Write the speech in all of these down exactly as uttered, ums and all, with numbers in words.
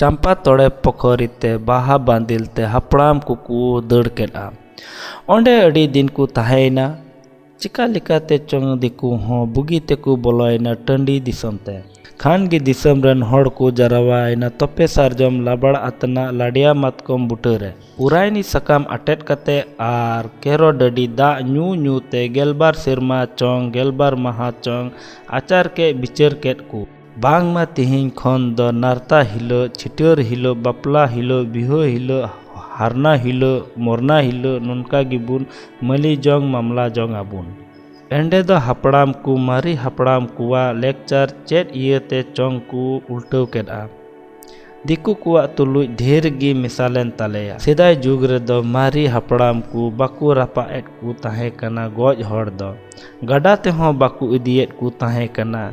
ᱪᱟᱢᱯᱟ ᱛᱚᱲᱮ ᱯᱚᱠᱷᱚᱨᱤ ᱛᱮ ᱵᱟᱦᱟ ᱵᱟᱸᱫᱤᱞ ᱛᱮ ᱦᱟᱯᱲᱟᱢ ᱠᱚᱠᱚ ᱫᱟᱹᱲ ᱠᱮᱫᱼᱟ᱾ ᱚᱸᱰᱮ ᱟᱹᱰᱤ ᱫᱤᱱ ᱠᱚ ᱛᱟᱦᱮᱸᱭᱮᱱᱟ᱾ ᱪᱤᱠᱟ ᱞᱮᱠᱟᱛᱮ ᱪᱚᱝ ᱫᱤᱠᱩ ᱦᱚᱸ ᱵᱩᱜᱤ ᱛᱮᱠᱚ ᱵᱚᱞᱚᱭᱮᱱᱟ ᱴᱟᱺᱰᱤ ᱫᱤᱥᱚᱢ ᱛᱮ᱾ ᱠᱷᱟᱱ ᱜᱮ ᱫᱤᱥᱚᱢ ᱨᱮᱱ ᱦᱚᱲ ᱠᱚ ᱡᱟᱨᱣᱟᱭᱮᱱᱟ ᱛᱚᱯᱮ ᱥᱟᱨᱡᱚᱢ ᱞᱟᱵᱟᱲ ᱟᱛᱱᱟᱜ ᱞᱟᱰᱤᱭᱟ ᱢᱟᱛᱠᱚᱢ ᱵᱩᱴᱟᱹ ᱨᱮ᱾ ᱯᱩᱨᱟᱭᱱᱤ ᱥᱟᱠᱟᱢ ᱟᱴᱮᱫ ᱠᱟᱛᱮ ᱟᱨ ᱠᱮᱨᱚ ᱰᱟᱹᱰᱤ ᱫᱟᱜ ᱧᱩ ᱧᱩ ᱛᱮ ᱜᱮᱞᱵᱟᱨ ᱥᱮᱨᱢᱟ ᱪᱚᱝ ᱜᱮᱞᱵᱟᱨ ᱢᱟᱦᱟ ᱪᱚᱝ ᱟᱪᱟᱨ ᱠᱮᱫ ᱵᱤᱪᱟᱹᱨ ᱠᱮᱫ ᱠᱚ᱾ ᱵᱟᱝᱢᱟ ᱛᱤᱦᱤᱧ ᱠᱷᱚᱱ ᱫᱚ ᱱᱟᱨᱛᱟ ᱦᱤᱞᱳᱜ, ᱪᱷᱤᱴᱟᱹᱨ ᱦᱤᱞᱳᱜ, ᱵᱟᱯᱞᱟ ᱦᱤᱞᱳᱜ, ᱵᱤᱦᱟᱹ ᱦᱤᱞᱳᱜ, ᱦᱟᱨᱱᱟ ᱦᱤᱞᱳᱜ, ᱢᱚᱨᱱᱟ ᱦᱤᱞᱳᱜ ᱱᱚᱝᱠᱟ ᱜᱮᱵᱚᱱ ᱢᱟᱹᱞᱤ ᱡᱚᱝ ᱢᱟᱢᱞᱟ ᱡᱚᱝ ᱟᱵᱚᱱ᱾ ᱮᱸᱰᱮ ᱫᱚ ᱦᱟᱯᱲᱟᱢ ᱠᱚ, ᱢᱟᱨᱮ ᱦᱟᱯᱲᱟᱢ ᱠᱚᱣᱟᱜ ᱞᱮᱠᱪᱟᱨ ᱪᱮᱫ ᱤᱭᱟᱹᱛᱮ ᱪᱚᱝ ᱠᱚ ᱩᱞᱴᱟᱹᱣ ᱠᱮᱫᱼᱟ᱾ ᱫᱤᱠᱩ ᱠᱚᱣᱟᱜ ᱛᱩᱞᱩᱡ ᱰᱷᱮᱨ ᱜᱮ ᱢᱮᱥᱟ ᱞᱮᱱ ᱛᱟᱞᱮᱭᱟ᱾ ᱥᱮᱫᱟᱭ ᱡᱩᱜᱽ ᱨᱮᱫᱚ ᱢᱟᱨᱮ ᱦᱟᱯᱲᱟᱢ ᱠᱚ ᱵᱟᱠᱚ ᱨᱟᱯᱟᱜ ᱮᱫ ᱠᱚ ᱛᱟᱦᱮᱸ ᱠᱟᱱᱟ ᱜᱚᱡ ᱦᱚᱲ ᱫᱚ᱾ ᱜᱟᱰᱟ ᱛᱮᱦᱚᱸ ᱵᱟᱠᱚ ᱤᱫᱤᱭᱮᱫ ᱠᱚ ᱛᱟᱦᱮᱸ ᱠᱟᱱᱟ᱾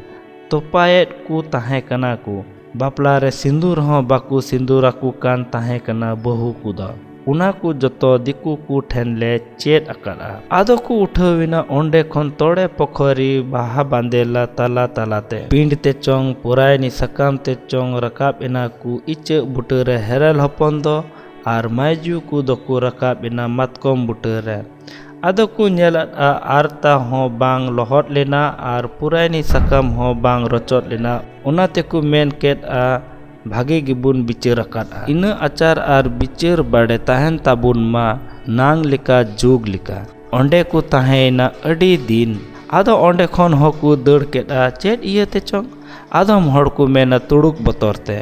ᱛᱚᱯᱟᱭᱮᱫ ᱠᱚ ᱛᱟᱦᱮᱸ ᱠᱟᱱᱟ ᱠᱚ᱾ ᱵᱟᱯᱞᱟ ᱨᱮ ᱥᱤᱸᱫᱩᱨ ᱦᱚᱸ ᱵᱟᱠᱚ ᱥᱤᱸᱫᱩᱨ ᱟᱠᱚ ᱠᱟᱱ ᱛᱟᱦᱮᱸ ᱠᱟᱱᱟ ᱵᱟᱹᱦᱩ ᱠᱚᱫᱚ᱾ ᱚᱱᱟ ᱠᱚ ᱡᱚᱛᱚ ᱫᱤᱠᱩ ᱠᱚ ᱴᱷᱮᱱ ᱞᱮ ᱪᱮᱫ ᱟᱠᱟᱫᱼᱟ᱾ ᱟᱫᱚ ᱠᱚ ᱩᱴᱷᱟᱹᱣ ᱮᱱᱟ ᱚᱸᱰᱮ ᱠᱷᱚᱱ ᱛᱚᱲᱮ ᱯᱚᱠᱷᱚᱨᱤ ᱵᱟᱦᱟ ᱵᱟᱸᱫᱮᱞᱟ ᱛᱟᱞᱟ ᱛᱟᱞᱟᱛᱮ᱾ ᱯᱤᱸᱰ ᱛᱮ ᱪᱚᱝ, ᱯᱚᱨᱟᱭᱱᱤ ᱥᱟᱠᱟᱢ ᱛᱮ ᱪᱚᱝ ᱨᱟᱠᱟᱵ ᱮᱱᱟ ᱠᱚ ᱤᱪᱟᱹᱜ ᱵᱩᱴᱟᱹ ᱨᱮ ᱦᱮᱨᱮᱞ ᱦᱚᱯᱚᱱ ᱫᱚ, ᱟᱨ ᱢᱟᱹᱭᱡᱩ ᱠᱚ ᱫᱚᱠᱚ ᱨᱟᱠᱟᱵ ᱮᱱᱟ ᱢᱟᱛᱠᱚᱢ ᱵᱩᱴᱟᱹ ᱨᱮ᱾ ᱟᱫᱚ ᱠᱚ ᱧᱮᱞ ᱟᱫᱼᱟ ᱟᱨᱛᱟ ᱦᱚᱸ ᱵᱟᱝ ᱞᱚᱦᱚᱫ ᱞᱮᱱᱟ ᱟᱨ ᱯᱩᱨᱟᱭᱱᱤ ᱥᱟᱠᱟᱢ ᱦᱚᱸ ᱵᱟᱝ ᱨᱚᱪᱚᱫ ᱞᱮᱱᱟ᱾ ᱚᱱᱟ ᱛᱮᱠᱚ ᱢᱮᱱ ᱠᱮᱫᱼᱟ, ᱵᱷᱟᱜᱮ ᱜᱮᱵᱚᱱ ᱵᱤᱪᱟᱹᱨ ᱟᱠᱟᱫᱼᱟ᱾ ᱤᱱᱟᱹ ᱟᱪᱟᱨ ᱟᱨ ᱵᱤᱪᱟᱹᱨ ᱵᱟᱲᱮ ᱛᱟᱦᱮᱱ ᱛᱟᱵᱚᱱ ᱢᱟ ᱱᱟᱝ ᱞᱮᱠᱟ ᱡᱩᱜᱽ ᱞᱮᱠᱟ᱾ ᱚᱸᱰᱮ ᱠᱚ ᱛᱟᱦᱮᱸᱭᱮᱱᱟ ᱟᱹᱰᱤ ᱫᱤᱱ᱾ ᱟᱫᱚ ᱚᱸᱰᱮ ᱠᱷᱚᱱ ᱦᱚᱸᱠᱚ ᱫᱟᱹᱲ ᱠᱮᱫᱼᱟ᱾ ᱪᱮᱫ ᱤᱭᱟᱹᱛᱮ ᱪᱚᱝ? ᱟᱫᱚᱢ ᱦᱚᱲ ᱠᱚ ᱢᱮᱱᱟ ᱛᱩᱲᱩᱠ ᱵᱚᱛᱚᱨ ᱛᱮ᱾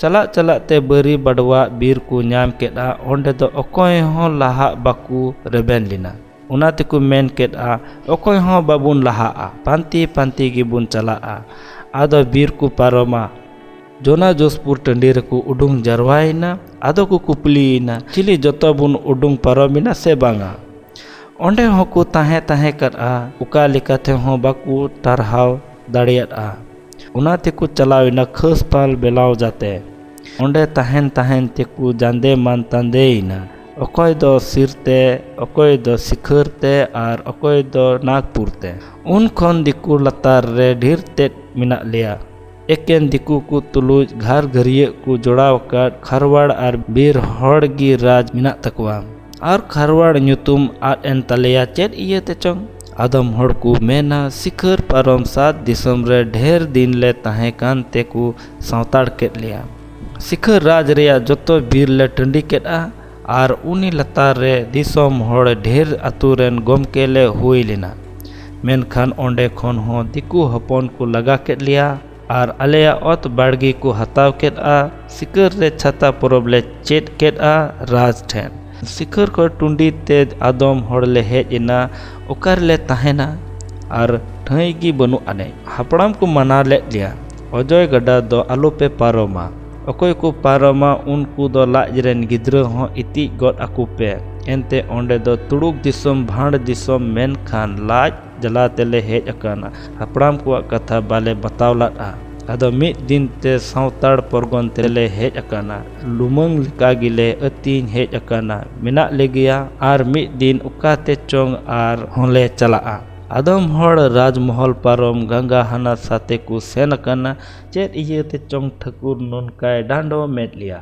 ᱪᱟᱞᱟᱜ ᱪᱟᱞᱟᱜ ᱛᱮ ᱵᱟᱹᱨᱤ ᱵᱟᱰᱣᱟᱜ ᱵᱤᱨ ᱠᱚ ᱧᱟᱢ ᱠᱮᱫᱼᱟ᱾ ᱚᱸᱰᱮ ᱫᱚ ᱚᱠᱚᱭ ᱦᱚᱸ ᱞᱟᱦᱟᱜ ᱵᱟᱠᱚ ᱨᱮᱵᱮᱱ ᱞᱮᱱᱟ᱾ ᱚᱱᱟ ᱛᱮᱠᱚ ᱢᱮᱱ ᱠᱮᱫᱼᱟ, ᱚᱠᱚᱭ ᱦᱚᱸ ᱵᱟᱵᱚᱱ ᱞᱟᱦᱟᱜᱼᱟ, ᱯᱟᱱᱛᱮ ᱯᱟᱱᱛᱮ ᱜᱮᱵᱚᱱ ᱪᱟᱞᱟᱜᱼᱟ᱾ ᱟᱫᱚ ᱵᱤᱨ ᱠᱚ ᱯᱟᱨᱚᱢᱟ᱾ ᱡᱚᱱᱟ ᱡᱳᱥᱯᱩᱨ ᱴᱟᱺᱰᱤ ᱨᱮᱠᱚ ᱩᱰᱩᱝ ᱡᱟᱨᱣᱟᱭᱮᱱᱟ᱾ ᱟᱫᱚ ᱠᱚ ᱠᱩᱯᱞᱤᱭᱮᱱᱟ, ᱪᱤᱞᱤ ᱡᱚᱛᱚ ᱵᱚᱱ ᱩᱰᱩᱝ ᱯᱟᱨᱚᱢᱮᱱᱟ ᱥᱮ ᱵᱟᱝᱟ? ᱚᱸᱰᱮ ᱦᱚᱸᱠᱚ ᱛᱟᱦᱮᱸ ᱛᱟᱦᱮᱸ ᱠᱟᱫᱼᱟ, ᱚᱠᱟ ᱞᱮᱠᱟ ᱛᱮᱦᱚᱸ ᱵᱟᱠᱚ ᱴᱟᱨᱦᱟᱣ ᱫᱟᱲᱮᱭᱟᱫᱼᱟ᱾ ᱚᱱᱟ ᱛᱮᱠᱚ ᱪᱟᱞᱟᱣ ᱮᱱᱟ ᱠᱷᱟᱹᱥᱯᱟᱞ ᱵᱮᱞᱟᱣ ᱡᱟᱛᱮ᱾ ᱚᱸᱰᱮ ᱛᱟᱦᱮᱱ ᱛᱟᱦᱮᱱ ᱛᱮᱠᱚ ᱡᱟᱸᱫᱮ ᱢᱟᱱ ᱛᱟᱸᱫᱮᱭᱮᱱᱟ, ᱚᱠᱚᱭ ᱫᱚ ᱥᱤᱨ ᱛᱮ, ᱚᱠᱚᱭ ᱫᱚ ᱥᱤᱠᱷᱟᱹᱨ ᱛᱮ ᱟᱨ ᱚᱠᱚᱭ ᱫᱚ ᱱᱟᱜᱽᱯᱩᱨ ᱛᱮ᱾ ᱩᱱ ᱠᱷᱚᱱ ᱫᱤᱠᱩ ᱞᱟᱛᱟᱨ ᱨᱮ ᱰᱷᱮᱨ ᱛᱮᱫ ᱢᱮᱱᱟᱜ ᱞᱮᱭᱟ᱾ ᱮᱠᱮᱱ ᱫᱤᱠᱩ ᱠᱚ ᱛᱩᱞᱩᱡ ᱜᱷᱟᱨ ᱜᱷᱟᱹᱨᱭᱟᱹᱜ ᱠᱚ ᱡᱚᱲᱟᱣ ᱟᱠᱟᱫ ᱠᱷᱟᱨᱣᱟᱲ ᱟᱨ ᱵᱤᱨ ᱦᱚᱲ ᱜᱮ ᱨᱟᱡᱽ ᱢᱮᱱᱟᱜ ᱛᱟᱠᱚᱣᱟ᱾ ᱟᱨ ᱠᱷᱟᱨᱣᱟᱲ ᱧᱩᱛᱩᱢ ᱟᱫ ᱮᱱ ᱛᱟᱞᱮᱭᱟ ᱪᱮᱫ ᱤᱭᱟᱹ ᱛᱮᱪᱚᱝ? ᱟᱫᱚᱢ ᱦᱚᱲ ᱠᱚ ᱢᱮᱱᱟ, ᱥᱤᱠᱷᱟᱹᱨ ᱯᱟᱨᱚᱢ ᱥᱟᱛ ᱫᱤᱥᱚᱢ ᱨᱮ ᱰᱷᱮᱨ ᱫᱤᱱ ᱞᱮ ᱛᱟᱦᱮᱸ ᱠᱟᱱ ᱛᱮᱠᱚ ᱥᱟᱱᱛᱟᱲ ᱠᱮᱫ ᱞᱮᱭᱟ᱾ ᱥᱤᱠᱷᱟᱹᱨ ᱨᱟᱡᱽ ᱨᱮᱭᱟᱜ ᱡᱚᱛᱚ ᱵᱤᱨ ᱞᱮ ᱴᱟᱺᱰᱤ ᱠᱮᱫᱼᱟ ᱟᱨ ᱩᱱᱤ ᱞᱟᱛᱟᱨ ᱨᱮ ᱫᱤᱥᱚᱢ ᱦᱚᱲ ᱰᱷᱮᱨ ᱟᱛᱳ ᱨᱮᱱ ᱜᱚᱢᱠᱮ ᱞᱮ ᱦᱩᱭ ᱞᱮᱱᱟ᱾ ᱢᱮᱱᱠᱷᱟᱱ ᱚᱸᱰᱮ ᱠᱷᱚᱱ ᱦᱚᱸ ᱫᱤᱠᱩ ᱦᱚᱯᱚᱱ ᱠᱚ ᱞᱟᱜᱟ ᱠᱮᱫ ᱞᱮᱭᱟ ᱟᱨ ᱟᱞᱮᱭᱟᱜ ᱚᱛ ᱵᱟᱲᱜᱮ ᱠᱚ ᱦᱟᱛᱟᱣ ᱠᱮᱫᱼᱟ᱾ ᱥᱤᱠᱟᱹᱨ ᱨᱮ ᱪᱷᱟᱛᱟ ᱯᱚᱨᱚᱵᱽ ᱞᱮ ᱪᱮᱫ ᱠᱮᱫᱼᱟ ᱨᱟᱡᱽ ᱴᱷᱮᱱ᱾ ᱥᱤᱠᱟᱹᱨ ᱠᱷᱚᱱ ᱴᱩᱸᱰᱤ ᱛᱮ ᱟᱫᱚᱢ ᱦᱚᱲ ᱞᱮ ᱦᱮᱡ ᱮᱱᱟ, ᱚᱠᱟ ᱨᱮᱞᱮ ᱛᱟᱦᱮᱱᱟ? ᱟᱨ ᱴᱷᱟᱹᱭ ᱜᱮ ᱵᱟᱹᱱᱩᱜ ᱟᱹᱱᱤᱡ᱾ ᱦᱟᱯᱲᱟᱢ ᱠᱚ ᱢᱟᱱᱟ ᱞᱮᱫ ᱞᱮᱭᱟ, ᱚᱡᱚᱭ ᱜᱟᱰᱟ ᱫᱚ ᱟᱞᱚᱯᱮ ᱯᱟᱨᱚᱢᱟ᱾ ᱚᱠᱚᱭ ᱠᱚ ᱯᱟᱨᱚᱢᱟ, ᱩᱱᱠᱩ ᱫᱚ ᱞᱟᱡ ᱨᱮᱱ ᱜᱤᱫᱽᱨᱟᱹ ᱦᱚᱸ ᱤᱛᱤᱡ ᱜᱚᱫ ᱟᱠᱚ ᱯᱮ᱾ ᱮᱱᱛᱮ ᱚᱸᱰᱮ ᱫᱚ ᱛᱩᱲᱩᱠ ᱫᱤᱥᱚᱢ, ᱵᱷᱟᱸᱰ ᱫᱤᱥᱚᱢ, ᱢᱮᱱᱠᱷᱟᱱ ᱞᱟᱡ ᱡᱟᱞᱟ ᱛᱮᱞᱮ ᱦᱮᱡ ᱟᱠᱟᱱᱟ᱾ ᱦᱟᱯᱲᱟᱢ ᱠᱚᱣᱟᱜ ᱠᱟᱛᱷᱟ ᱵᱟᱞᱮ ᱵᱟᱛᱟᱣ ᱞᱟᱫᱼᱟ᱾ ᱟᱫᱚ ᱢᱤᱫ ᱫᱤᱱ ᱛᱮ ᱥᱟᱱᱛᱟᱲ ᱯᱚᱨᱜᱚᱱ ᱛᱮᱞᱮ ᱦᱮᱡ ᱟᱠᱟᱱᱟ᱾ ᱞᱩᱢᱟᱹᱝ ᱞᱮᱠᱟ ᱜᱮᱞᱮ ᱟᱹᱛᱤᱧ ᱦᱮᱡ ᱟᱠᱟᱱᱟ, ᱢᱮᱱᱟᱜ ᱞᱮᱜᱮᱭᱟ᱾ ᱟᱨ ᱢᱤᱫ ᱫᱤᱱ ᱚᱠᱟ ᱛᱮ ᱪᱚᱝ ᱟᱨ ᱦᱚᱸᱞᱮ ᱪᱟᱞᱟᱜᱼᱟ᱾ ᱟᱫᱚᱢ ᱦᱚᱲ ᱨᱟᱡᱽᱢᱚᱦᱚᱞ ᱯᱟᱨᱚᱢ ᱜᱟᱝᱜᱟ ᱦᱟᱱᱟ ᱥᱟᱛᱮ ᱠᱚ ᱥᱮᱱ ᱟᱠᱟᱱᱟ᱾ ᱪᱮᱫ ᱤᱭᱟᱹ ᱛᱮ ᱪᱚᱝ ᱴᱷᱟᱹᱠᱩᱨ ᱱᱚᱝᱠᱟᱭ ᱰᱟᱸᱰᱚᱢᱮᱫ ᱞᱮᱭᱟ?